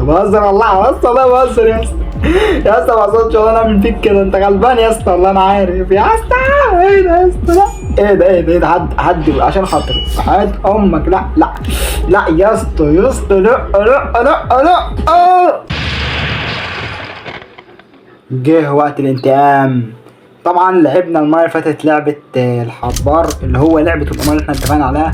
بهزر والله، بس والله بهزر يا اسطى، يا اسطى ما اقصدش والله انا اعمل فيك كده، انت غلبان يا اسطى والله انا عارف يا اسطى. ايه ده يا اسطى؟ لا ايه ده ايه ده ايه ده؟ حد عشان خاطري حد امك. لا لا لا يا اسطى يا اسطى، لا لا لا لا. جه وقت الانتقام. طبعا لعبنا المرة اللي فاتت لعبه الحبار اللي هو لعبه القمار اللي احنا اتفقنا عليها،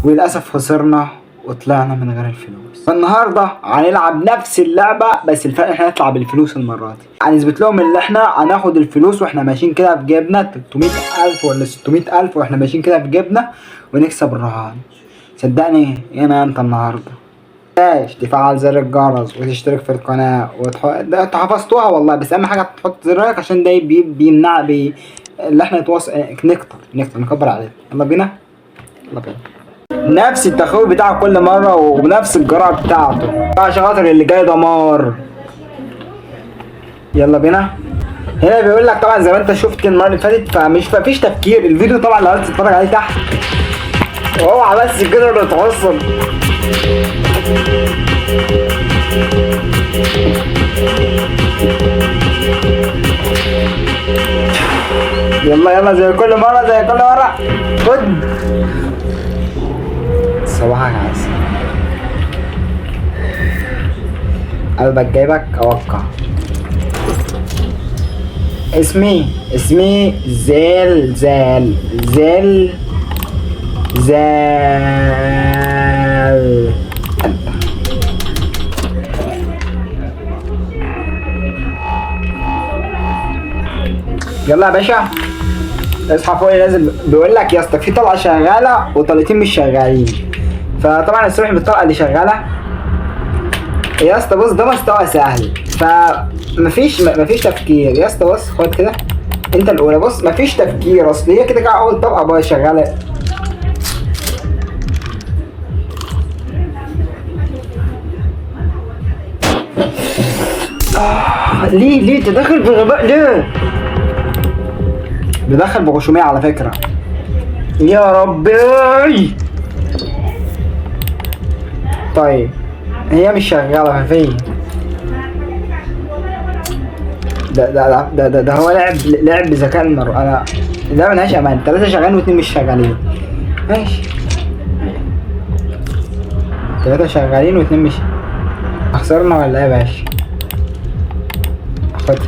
وللاسف خسرنا وطلعنا من غير الفلوس. فالنهارده هنلعب نفس اللعبة، بس الفرق احنا هنطلع بالفلوس المرة دي. هنثبت لهم ان احنا هناخد الفلوس واحنا ماشيين كده في جيبنا 300,000 ولا 600,000 واحنا ماشيين كده في جيبنا ونكسب الرهان. صدقني هنا انت النهارده تنساش تفعل زر الجرس وتشترك في القناة ده انتوا حفظتوها والله، بس اهم حاجة تحط زر like عشان ده بيمنع اللي احنا نتواصل، نكتر نكبر عليه. يلا بينا يلا بينا. نفس التخويف بتاعه كل مرة ونفس الجرعة بتاعته عشان خاطر اللي جاي دمار. يلا بينا. هنا بيقول لك طبعا زي ما انت شفت المرة اللي فاتت، فمش مفيش تفكير. الفيديو طبعا لو عايز تتفرج عليه تحت، اوعى بس كده نتعصب. يلا يلا زي كل مرة زي كل مرة. خد صباحك عسل. قلبك جايبك اوقع. اسمي زل زال زل زال. يلا يا باشا اصحى فوق. لازم بيقول لك يا اسطى في طلقه شغالة وطلقتين مش شغالين، فطبعا الصبح بالطلقه اللي شغالة يا اسطى. بص ده مستوى سهل، فمفيش مفيش تفكير يا اسطى. بص خد كده انت الاولى. بص مفيش تفكير، اصل هي كده كده اول طلقه بقى شغالة. ليه تدخل بغباء؟ ليه بدخل بغشومية على فكرة؟ يا ربي. طيب هي مش شغالة فين؟ ده ده ده ده, ده, ده هو لعب بذكاء المرء. انا ده ملهاش امان. 3 شغالين واتنين مش شغالين. ماشي 3 شغالين واتنين مش. خسرنا ولا ايه يا باشا؟ خد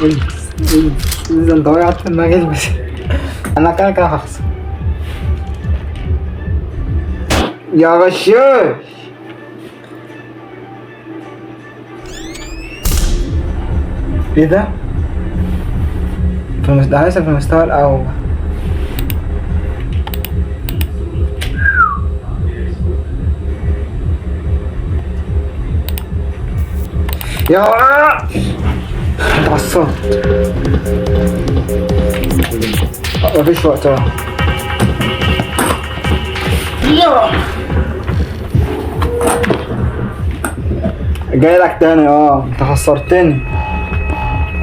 البس البس البس، انت وقعت في دماغي. البس. انا كده كده هخسر يا غشاش. ايه ده؟ في المستوى لسه في المستوى الاول. يا اتعصبت، مفيش وقت اهو. يا جاي لك تاني. انت خسرتني.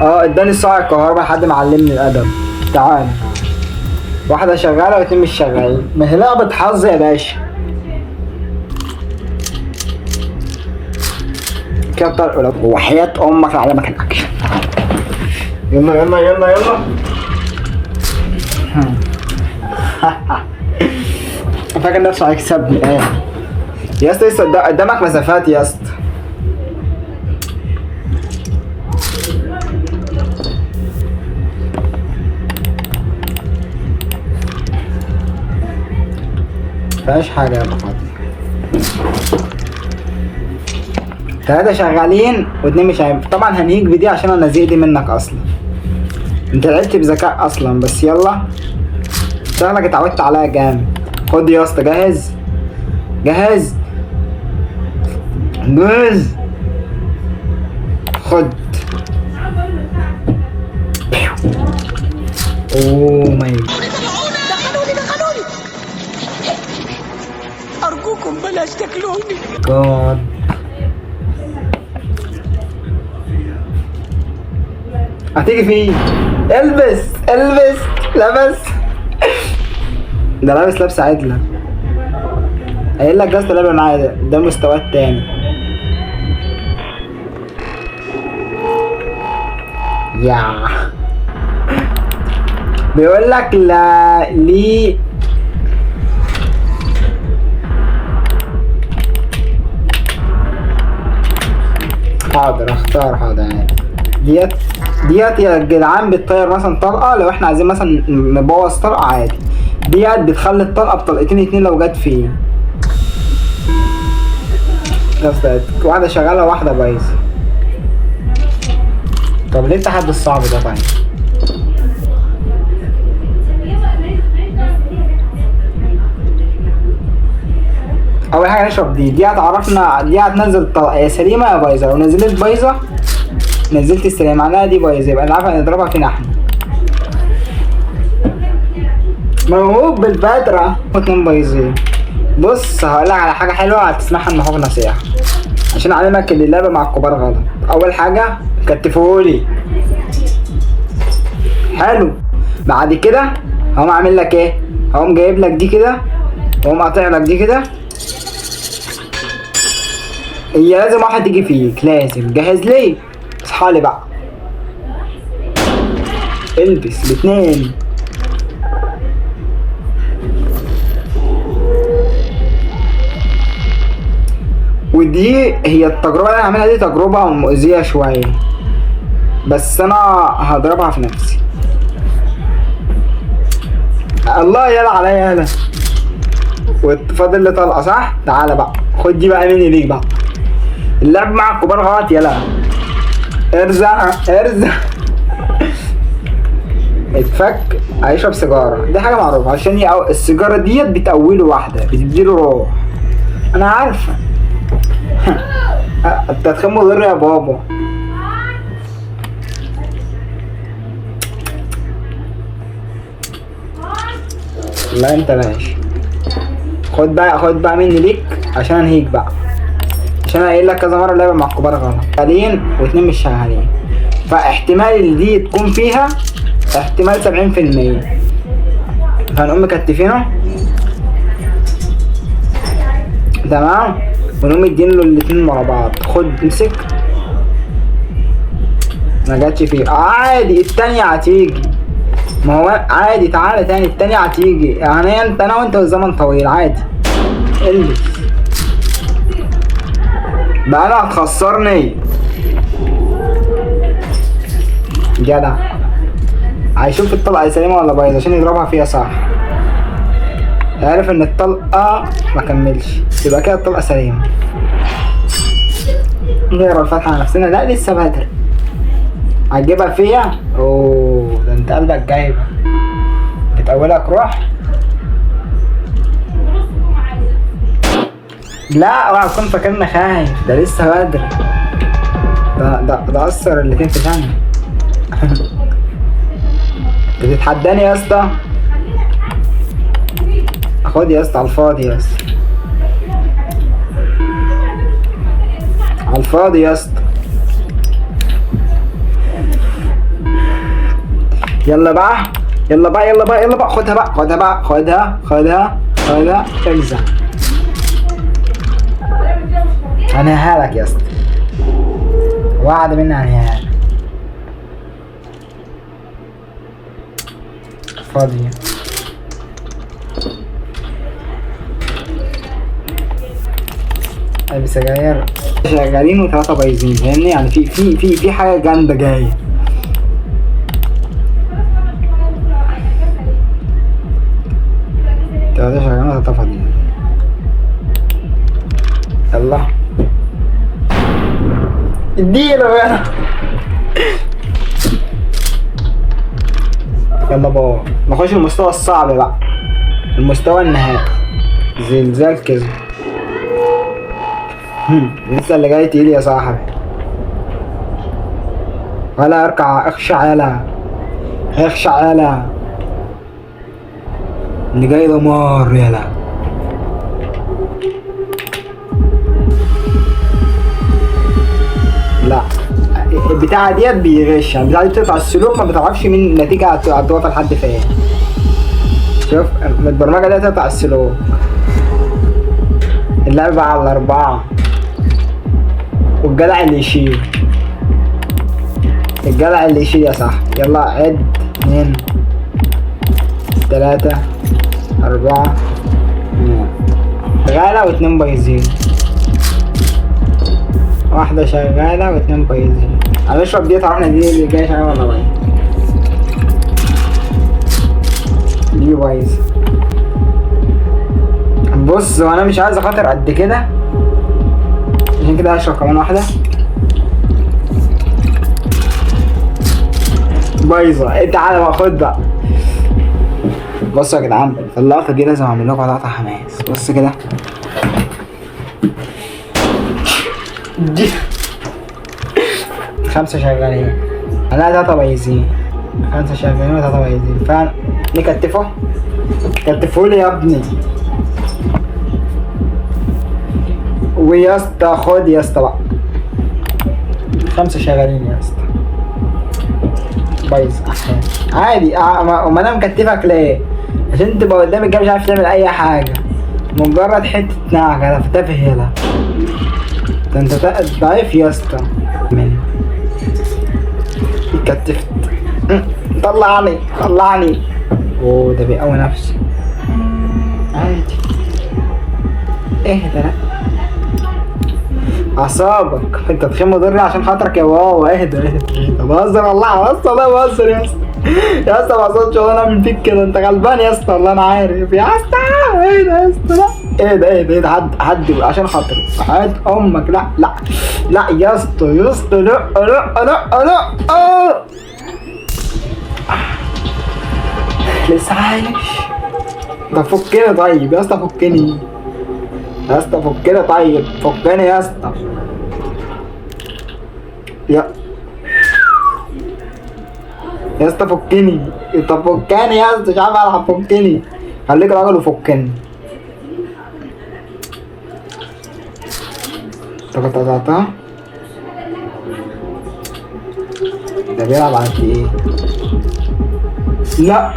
اداني الصاع الكهرباء لحد ما علمني الادب. تعال، واحدة شغالة واتنين مش شغالين. ما هي لعبة حظ يا باشا. كده الطرق وحياة امك علمك الاكشن. يلا يلا يلا يلا. فاكر نفسه هيكسبني. ايه يا اسطى؟ لسه قدامك مسافات يا اسطى. مفيهاش حاجة يا ابو فاضل. 3 شغالين واتنين مش شغالين. طبعا هنيج بدي عشان انا زهقت منك اصلا. انت لعبت بذكاء اصلا، بس يلا شغلك اتعودت عليها جامد. خد يا اسطى. جاهز جاهز جاهز. خد. oh my. دخلوني دخلوني أرجوكم بلاش تاكلوني. God. هتيجي فين؟ البس البس. لبس ده لابس لبسة عدلة. قايل لك جهاز لعبة معايا، ده المستوى التاني. يا بيقول لك لا لي حاضر اختار، حاضر يعني. ديت يا جدعان بتطير مثلا طلقه، لو احنا عايزين مثلا نبوظ طلقه عادي. ديت بتخلي الطلقة بطلقتين اتنين لو جت فيه. واحدة شغالة واحدة بايظة. طب ليه التحدي الصعب ده طيب؟ اول حاجة نشرب دي هتعرفنا، دي هتنزل طلقه يا سليمة يا بايظة. لو نزلت بايظة نزلت السليمة معناها دي بايظة، يبقى نعرف نضربها فينا احنا. موهوب بالفترة اتنين بايظين. بص هقولك على حاجة حلوة هتسمعها من اخوك نصيحة عشان اعلمك ان اللعبة مع الكبار غلط. اول حاجة كتفهولي حلو، بعد كده هقوم عامل لك ايه؟ هقوم جايب لك دي كده وهقوم قاطع لك دي كده. هي لازم واحد يجي فيك، لازم. جهز لي، اصحالي بقى، البس الاتنين. ودي هي التجربة اللي انا هعملها، دي تجربة مؤذية شوية بس انا هضربها في نفسي. الله يلا عليا يلا، وفاضل لي طلقة صح؟ تعالى بقى خد دي بقى مني ليك بقى. اللعب مع الكبار غلط يلا. ارزع ارزع اتفك. هيشرب سيجارة، دي حاجة معروفة عشان السيجارة ديت بتقوله واحدة، بتديله روح. أنا عارفة. التدخين مضر يا بابا. لا انت ماشي. خد بقى، خد بقى مني ليك عشان انهيك بقى، عشان انا قايل لك كذا مرة اللعبة مع الكبار غلط. شغالين واتنين مش شغالين، فاحتمال دي تكون فيها احتمال 70%. فهنقوم مكتفينه تمام، ونقوم مدين له الاتنين ورا بعض. خد امسك، ما جاتش فيه عادي، التانية هتيجي. ما هو عادي، تعالى تاني، التانية هتيجي. يعني انت انا وانت والزمن طويل عادي. البس بقى، انا هتخسرني جدع. هيشوف الطلقة سليمة ولا بايظة عشان يضربها فيها صح. عارف ان الطلقة ما كملش، يبقى كده الطلقة سليمة. نقرا الفاتحة على نفسنا. لا لسه بدري، هتجيبها فيها. اوه ده انت قلبك جايبة، بتقولك روح. لا اوعى تكون فاكرني خايف، ده لسه بدري. ده اثر الاتنين في ثانية. بتتحداني يا اسطى؟ خد يا اسطى على الفاضي يا اسطى، على الفاضي يا اسطى. يلا بقى يلا بقى يلا بقى يلا بقى، خدها بقى خدها بقى، خدها خدها خدها، ارزع. انا هالك يا اسطى، وعد مني انا هالك. فاضي. قلب سجاير شغالين وثلاثة بايظين، فاهمني؟ يعني في في في في حاجة جامدة جاية. تلاتة شغالين وثلاثة فاضيين. يلا اديله يلا. يلا بابا نخش المستوى الصعب بقى، المستوى النهائي. زلزال كذا. لسه اللي جاي تقيل يا صاحبي. ولا اركع، اخشع يلا، اخشع يلا، اللي جاي دمار يلا. لا البتاعة ديت بيغش، يعني البتاعة دي بتقطع السلوك، ما بتعرفش مين النتيجة هتوصل لحد فين. شوف البرمجة دي هتقطع السلوك. اللعبة على الأربعة، والجدع اللي يشيل، الجدع اللي يشيل يا صاحبي. يلا عد، 2 3 4، شغالة واتنين بايظين، واحدة شغالة واتنين بايظين. هنشرب دي، تعرفنا دي اللي جاية شغالة ولا بايظة؟ دي بايظة. بص وانا مش عايز اخاطر قد كده، عشان كده هشرب كمان واحدة. بايظة. تعالى بقى خد بقى. بصوا يا جدعان اللقطة دي لازم اعمل لكم لقطة حماس. بص كده دي 5 شغالين، انا 3 بايظين، 5 شغالين و3 بايظين. فعلا نكتفه، كتفولي يا ابني. ويا اسطى خد يا اسطى بقى، 5 شغالين يا اسطى، بايظ احيانا عادي. امال انا مكتفك ليه؟ عشان تبقى قدام الجبل مش عارف تعمل اي حاجة، مجرد حتة نعجة تافه. يلا ده انت ضعيف يا اسطى. من اتكتفت. طلعني طلعني. اوه ده بيقوي نفسه عادي. اهدى، لا اعصابك، انت تخين مضر عشان خاطرك يا بابا. اهدى اهدى، بهزر والله، بس والله بهزر يا اسطى، يا اسطى ما اقصدش والله انا اعمل فيك كده، انت غلبان يا اسطى والله انا عارف يا اسطى. اهدى يا اسطى، لا اهدى اهدى اهدى، حد عشان خاطري، حد امك. لا لا لا يا اسطى يا اسطى، لا لا لا لا. لسه عايش. طب فكني طيب يا اسطى، فكني يا اسطى، فكني طيب، فكني يا اسطى. يا اسطى فكني، طب فكني يا اسطى، مش عارف العب، فكني، خليك راجل وفكني. طب انت قطعتها؟ ده بيلعب على ايه؟ لا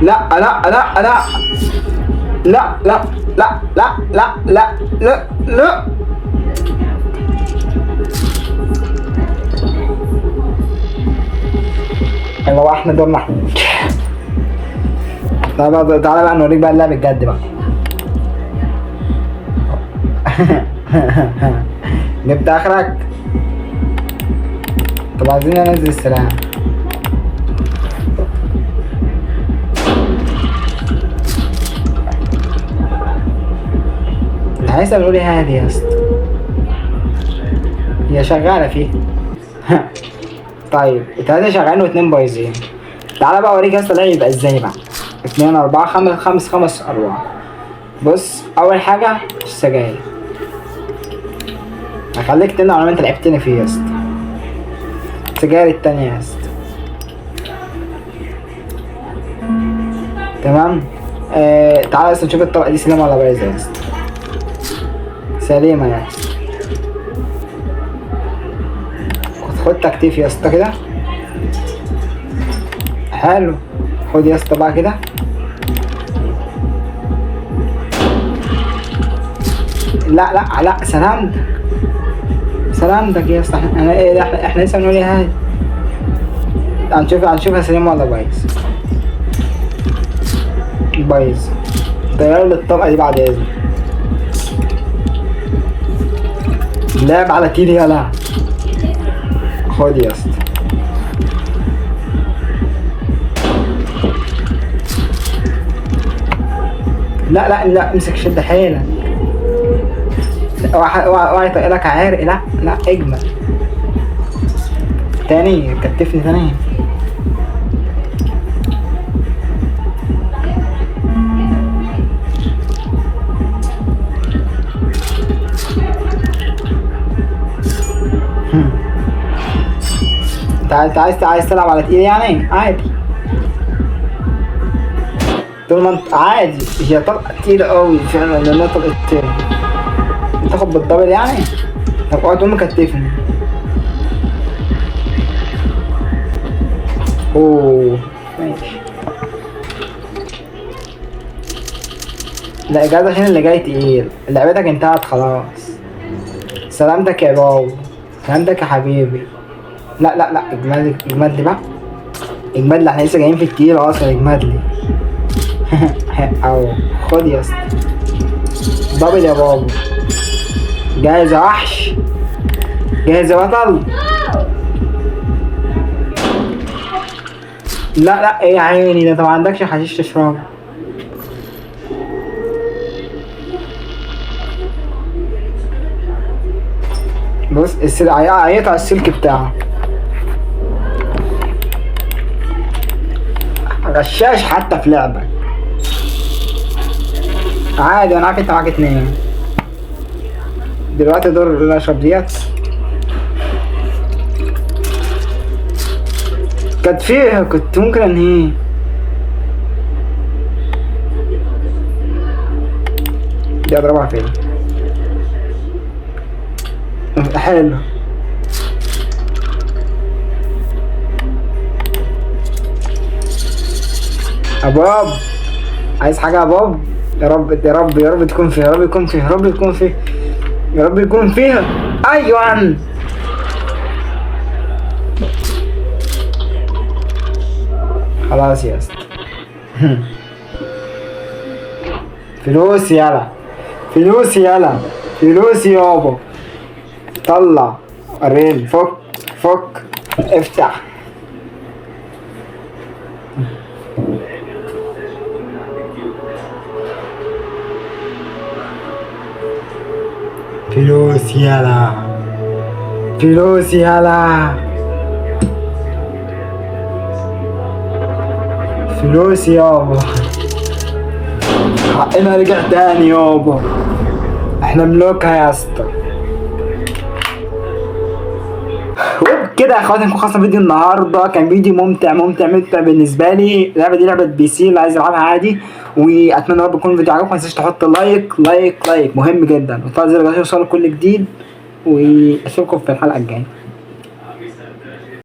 لا لا لا لا لا لا لا لا لا لا لا لا. يلا بقى احنا دورنا احنا. تعالى تعالى بقى نوريك بقى اللعب الجد بقى. جبت اخرك. طب عايزين ننزل السلام. عايز اقول ايه هادي يا اسطى، هي شغالة فيه. طيب 3 شغالين و2 بايظين. تعالى بقى اوريك يا اسطى اللعب يبقى ازاي بقى. 2 4 5 5 5 4. بص اول حاجة السجاير، هخليك تنقع على ما انت لعبتني فيه يا اسطى. السجاير التانية يا اسطى، تمام. تعالى يا اسطى نشوف الطبقة دي سليمة ولا بايظة يا اسطى. سليمة يا اسطى. خد تكتيف يا اسطى كده، حلو. خد يا اسطى بقى كده. لا لا لا، سلامتك سلامتك يا اسطى. احنا ايه ده، احنا لسه بنقول ايه هاي. هنشوفها سليم ولا بايظ. بايظ. طيار للطبقة دي بعد اذنك. لعب على تيلي يلا. خد يا اسطى. لا لا لا، امسك شد حيلك. اوعى اوعى يطق لك عرق. لا لا، اجمل تاني، كتفني تاني. انت عايز تلعب على تقيل يعني؟ عادي، طول ما انت عادي. هي طلقه تقيلة قوي فعلا، لانها طلقتين. تاخد بالدبل يعني؟ طب اوعى تقوم مكتفني. اوه ماشي. لا الجهاز عشان اللي جاي تقيل. لعبتك انتهت خلاص. سلامتك يا بابا، سلامتك يا حبيبي. لا لا لا، اجمد اجمد لي بقى، اجمد لي، احنا لسه جايين في التقيل اصلا. اجمد لي. او خد يا اسطى double يا بابا. جاهز يا وحش؟ جاهز يا بطل؟ لا لا، ايه يا عيني ده، انت ما عندكش حشيش تشربه. بص السلك هيقطع السلك بتاعه. غشاش حتى في لعبك. عادي انا عارف انت معاك 2. دلوقتي دور اللي اشرب ديت. كانت فيه، كنت ممكن انهيه. دي اضربها فين؟ حلو. يا باب عايز حاجة يا باب؟ يا رب يا رب يا رب تكون فيها، يا رب يكون فيها، يا رب يكون فيها، يا رب يكون فيها. ايوه خلاص يا اسطى. فلوس يلا، فلوس يلا، فلوس يابا. طلع وريني، فك فك، افتح. فلوس يلا، فلوس يلا، فلوس يابا. حقنا رجع تاني يابا، احنا ملوكها يا اسطى. وبكده يا اخواتي نكون خلصنا فيديو النهارده. كان فيديو ممتع ممتع ممتع بالنسبة لي. اللعبة دي لعبه PC، اللي عايز يلعبها عادي. واتمنى يا رب يكون الفيديو عجبكم. ما تنساش تحط like like like، مهم جدا، وتفعل زر الجرس يوصلك كل جديد. واشوفكم في الحلقة الجاية.